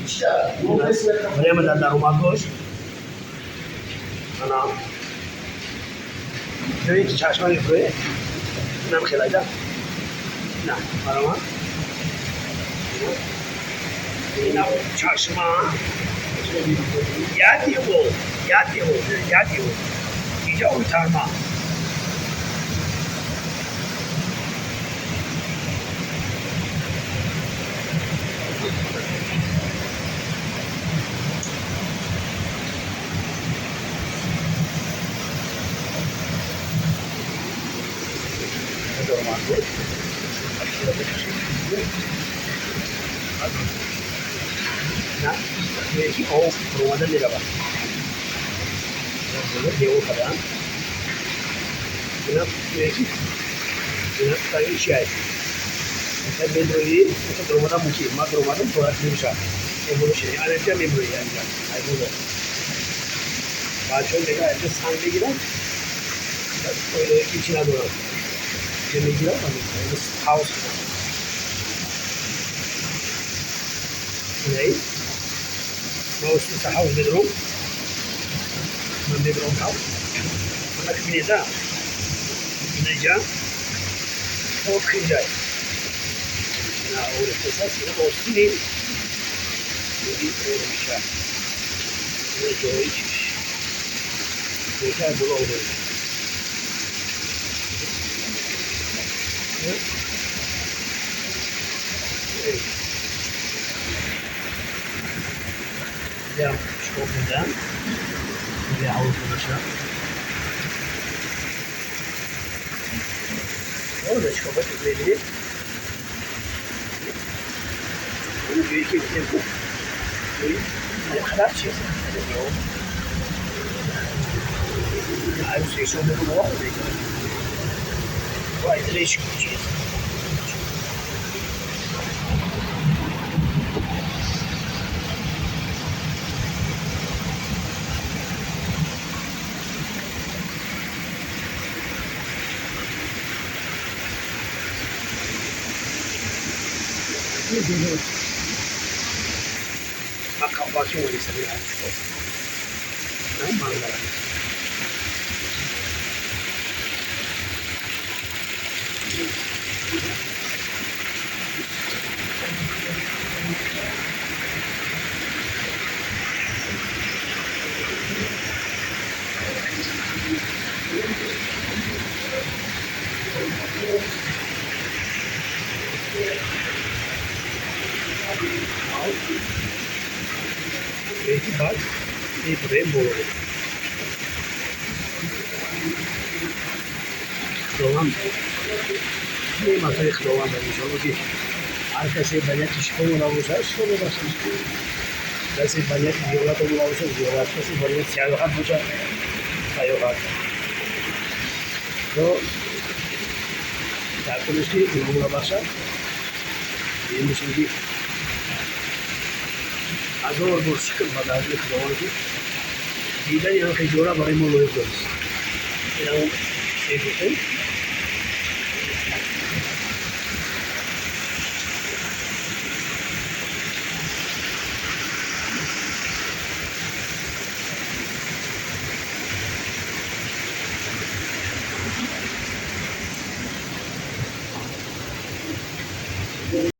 Прямо дар даромадгоҳш ана ҷое ки чашма мефурӯе, инам хелайда на баромад. Ина чашма ядиво, ядиво, ядиво. Иҷа ойтарма. На ҷое ки об фуромада меравад, девор кардаанд. Ина ҷое ки ина таги чиай меброӣ, даромада мумкин. Ман даромадам, сурат мемешавад. Анаҷа меброӣ, анаҷа ай боло. Бачаҳо мегӯянд, аҷа санг мегиранд, оилое ки чӣ надоранд, ҷа мегиранд, ҳавз. Инаи ма устуса ҳавз медорам, ман мебарам ҳавз. Ана бинеда, инаҷа об хинҷай ина орехтесас, ина остини меша, ина ҷои чиш меша боло обе. Я шкоп медиҳам, я ҳавз меша. Шкофа мебинед, ҷое ки гуфтем, ку қадар чиз ҳарӯз мекунад, чиз. Ман қавваки омадистам, манзара. Яки баъд мебурем боло. Худованд неъматҳои Худованд, иншоалло, ки ҳар касе ба нияти шифо монда бошад, шифо мебахшад, касе ба нияти зиёрат омода бошад, зиёрат, касе ба нияти саёҳат бошад, саёҳат. То дар кунеш ки гуноҳро бахшад, ин бошем, ки ҳазор бор шукр ба даргоҳи Худованд, ки дидани ҳам хиҷора барои мо лоиқ донист. Инам мегуфтем.